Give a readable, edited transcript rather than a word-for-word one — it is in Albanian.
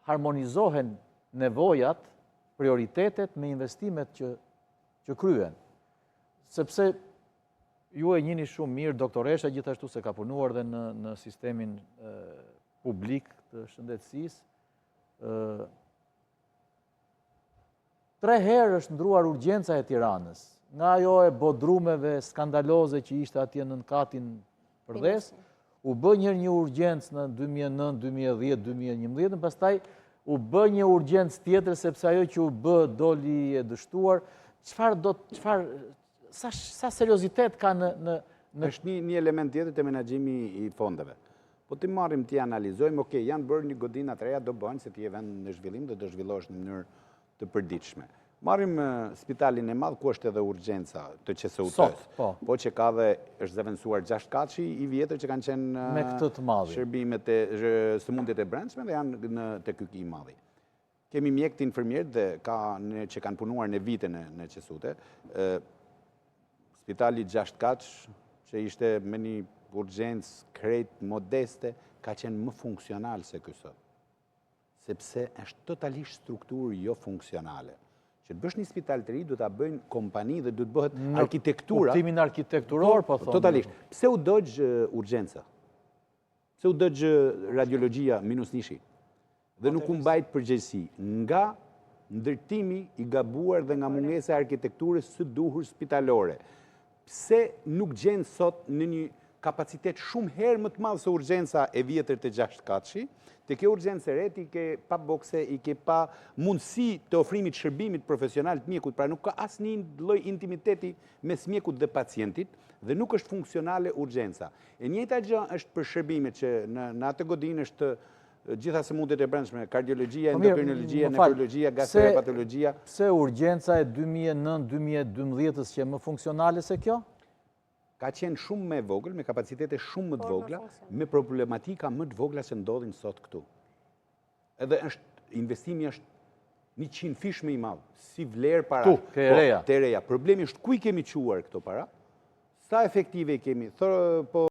harmonizohen nevojat, prioritetet me investimet që që kryhen. Sepse ju e njihni shumë mirë, doktoresha gjithashtu se ka punuar dhe në në sistemin publik të shëndetësisë, ë Tre herë është ndruar urgjenca e Tiranës, nga ajo e bodrumeve skandaloze që ishte atje nën katin përdhes, u bë një një urgjencë në 2009, 2010, 2011, pastaj u bë një urgjencë tjetër sepse ajo që u bë doli e dështuar. Çfarë do çfarë sa sa seriozitet ka në në në është një një element tjetër te menaxhimi i fondeve. Po t'i marrim t'i analizojmë, ok, janë bërë një godina të reja, do bëhen se ti je vend në zhvillim dhe do zhvillohesh në mënyrë të përditshme. Marrim spitalin e madh ku është edhe urgjenca të QSUT. Sot, po. Po që ka dhe është zëvendësuar 6 katëshi i vjetër që kanë qenë me këtë të madhin. Shërbimet e sëmundjet e brendshme dhe janë në te ky i madhi. Kemi mjekët infermierët dhe ka në, që kanë punuar në vite në në QSUT. Ë spitali 6 katësh që ishte me një urgjencë krejt modeste ka qenë më funksional se ky sot. Sepse është totalisht strukturë jo funksionale. Që të bësh një spital të ri, duhet ta bëjnë kompani dhe duhet bëhet arkitektura. Në kuptimin arkitekturor, po thonë. Totalisht. Pse u dogj urgjenca? Pse u dogj radiologjia minus njëshi? Dhe nuk u mbajt përgjegjësi nga ndërtimi i gabuar dhe nga mungesa e arkitekturës së duhur spitalore. Pse nuk gjen sot në një kapacitet shumë herë më të madh se urgjenca e vjetër te 6 katëshi, te kjo urgjencë e re ti ke pa bokse, i ke pa mundësi të ofrimit shërbimit profesional të mjekut, pra nuk ka asnjë lloj intimiteti mes mjekut dhe pacientit dhe nuk është funksionale urgjenca. E njëjta gjë është për shërbimet që në në atë godinë është gjitha sëmundjet e brendshme, kardiologjia, po endokrinologjia, nefrologjia, gastrohepatologjia. Pse urgjenca e 2009-2012-ës qe më funksionale se kjo? Ka qenë shumë më e vogël, me kapacitete shumë më të vogla, me problematika më të vogla se ndodhin sot këtu. Edhe është, investimi është 100 fish më i madh, si vlerë para. Tu, te e po, reja. Te e reja. Problemi është ku i kemi çuar këto para, sa efektive i kemi, po...